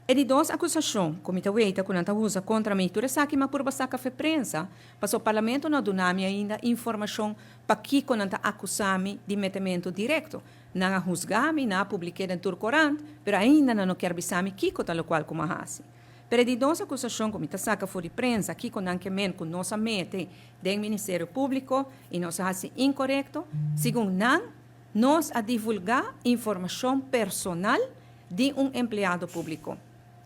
E di dos akusashon ku mi ta weita ku nan ta usa kontra mi, tur esaki mi a purba saka fe prensa, paso Parlamento no a duna mi ainda informashon pakiko nan ta akusá mi di metementu direkto. Nan a husgá mi, nan a publik'é den tur korant, pero ainda nan no kier bisa mi kiko ta lokual ku mi a hasi. Pero e di dos akusashon ku mi ta saka for di prensa kiko nan ke men ku nos a mete den Ministerio Públiko i nos a hasi inkorekto, segun nan, nos a divulgá informashon personal di un empleado públiko.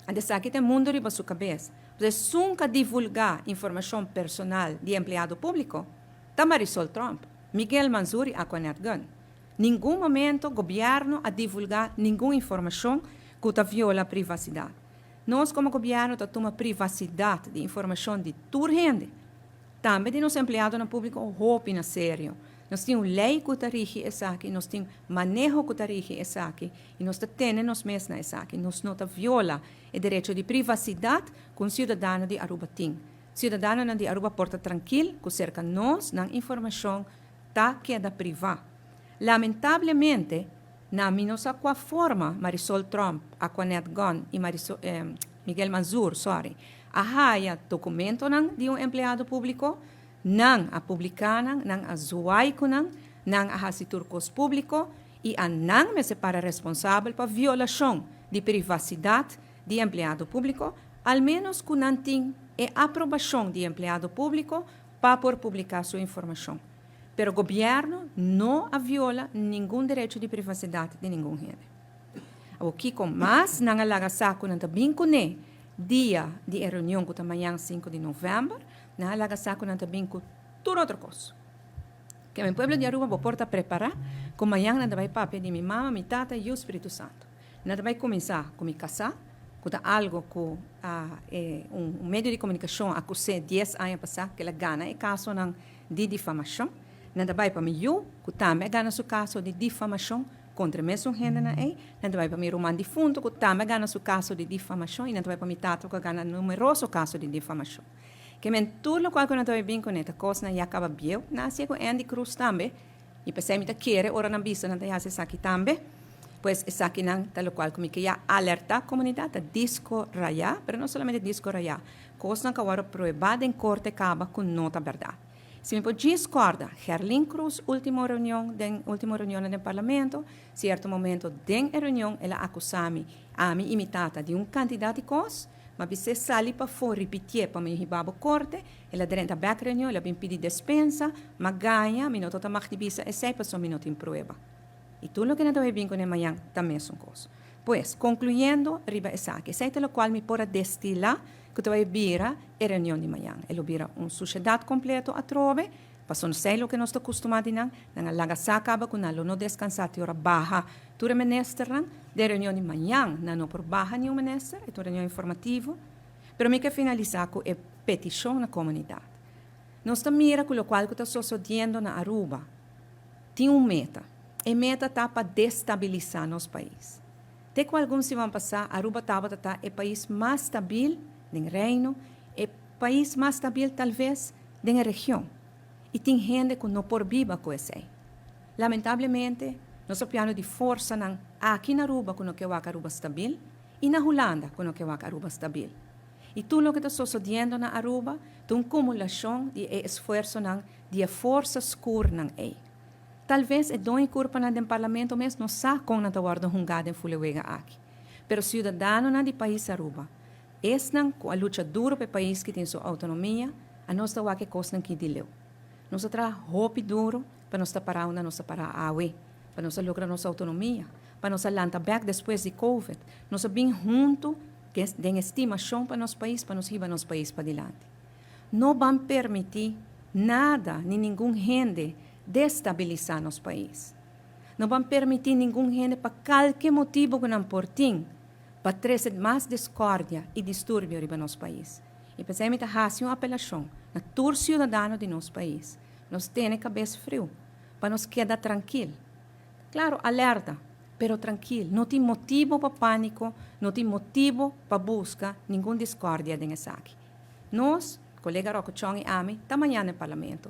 Anto esaki ta e mundu riba su kabes. Pues esun ku a divulgá informashon personal di empleado públiko ta Marisol Tromp, Miguel Mansur i Aquanet Gunn. Ningun momento gobièrnu a divulgá ningun informashon ku ta viola privasidat. Nos komo gobièrnu ta tuma privasidat di informashon di tur hende, tambe di nos empleadonan públiko, hopi na serio. Nos tin un lei ku ta rigi esaki, nos tin maneho ku ta rigi esaki i nos ta tene nos mes na esaki. Nos no ta viola e derecho di privasidat ku un siudadano di Aruba tin. Siudadanonan di Aruba por ta trankil ku serka nos nan informashon ta keda privá. Lamentablemente, na mi no sa kua forma Marisol Tromp, Aquanet Gunn i Marisol, Miguel Mansur, sorry, a haya dokumentonan di un empleado públiko, nan a publiká nan, nan a zuai ku nan, nan a hasi tur kos públiko i a nan mester para responsabel pa violashon di privasidat di empleado públiko, al ménos ku nan tin e aprobashon di empleado públiko pa por publiká su informashon. Pero gobièrnu no a viola ningun derecho di privasidat di ningun hende. Awor kiko mas nan a laga sa ku nan ta bin kuné dia di e reunion ku ta mañan 5 di novèmber? Nan a laga sa ku nan ta bin ku tur otro kos. Ke mi pueblo di Aruba bo por ta prepará ku mañan nan ta bai papia di mi mama, mi tata, yu, Spiritu Santu. Nan ta bai kuminsá ku mi kasá, ku ta algu ku a e un medio di komunikashon a kus'é 10 aña pasá ku el a gana e kasonan di difamashon. Nan ta bai pa mi yu, ku tambe a gana su kaso di difamashon kontra e mesun hendenan ei. Nan ta bai pa mi ruman difuntu, ku tambe a gana su kaso di difamashon. I nan ta bai pa mi tata, ku a gana numeroso kaso di difamashon. Ke men tur lokual ku nan ta bai bin kuné ta kosnan ya kaba bieu. Nan a hasié ku Andy Cruz tambe. I p'esei mi ta kere ora nan bisa nan ta hasi esaki tambe. Pues esakinan ta lokual ku mi ke ya alertá komunidat, ta disko rayá, pero no solamente disko rayá, kosnan ku a wòrdu pruebá den korte kaba ku no ta bèrdat. Si mi por djis kòrda, Gerlin Cruz último reunion den último reunionnan den parlamento, sierto momento den e reunion el a akusá mi, ami i mi tata di un kantidat di kos, m'a bis'é sali pafó ripitié pa mi hiba bo korte. El a drenta bek reunion, el a bin pidi despensa, m'a gaña, mi no ta ta mag di bisa esei pasobra mi no tin prueba. I tur loke nan ta bai bin kuné mañan ta mesun kos. Pues, konkluyendo riba esaki, esei ta lokual mi por a destilá ku ta bai bira e reunion di mañan. E lo bira un sushedat kompleto atrobe, pasobra no esei loke nos ta kustumá di nan. Nan a laga sa kaba ku nan lo no deskansá te ora baha tur e ministernan. Den reunion di mañan nan no por baha niun minister, e ta un reunion informativo. Pero mi ke finalisá ku e petishon na komunidat. Nos ta mira ku lokual ku ta sosodiendo na Aruba tin un meta. E meta ta pa destabilisá nos pais. Te ku algun siman pasá Aruba tabata ta e pais mas stabil den Reino, e pais mas stabil talves den e region. I tin hende ku no por biba ku esei. Lamentablemente nos a piano di forsanan aki na Aruba ku no ke wak Aruba stabil i na Hulanda ku no ke wak Aruba stabil. I tur loke ta sosodiendo na Aruba ta un kumulashon di e esfuersonan di e forsa skurnan ei. Talves e doño kurpanan den parlamento mes no sa kon nan ta wòrdu hungá den ful e wega aki. Pero siudadanonan di pais Aruba, esnan ku a lucha duru pa e pais ki tin su outonomia, a nos ta wak e kosnan ki di leu. Nos a traha hopi duru pa nos ta pará unda nos ta pará awe, pa nos a logra nos outonomia, pa nos a lanta bèk despues di covid. Nos a bin huntu den e stimashon pa nos pais, pa nos hiba nos pais padilanti. No ban permití nada ni ningun hende destabilisá nos pais. No ban permití ningun hende pa kalke motibu ku nan por tin pa trese mas diskòrdia i disturbio riba nos pais. I p'esei mi ta hasi un apelashon na tur siudadano di nos pais, nos tene kabes friu, pa nos keda trankil. Klaro, alerta, pero trankil. No tin motibu pa pániko, no tin motibu pa buska ningun diskòrdia den esaki. Nos, kolega Rocco Chong i ami, ta mañana den Parlamento.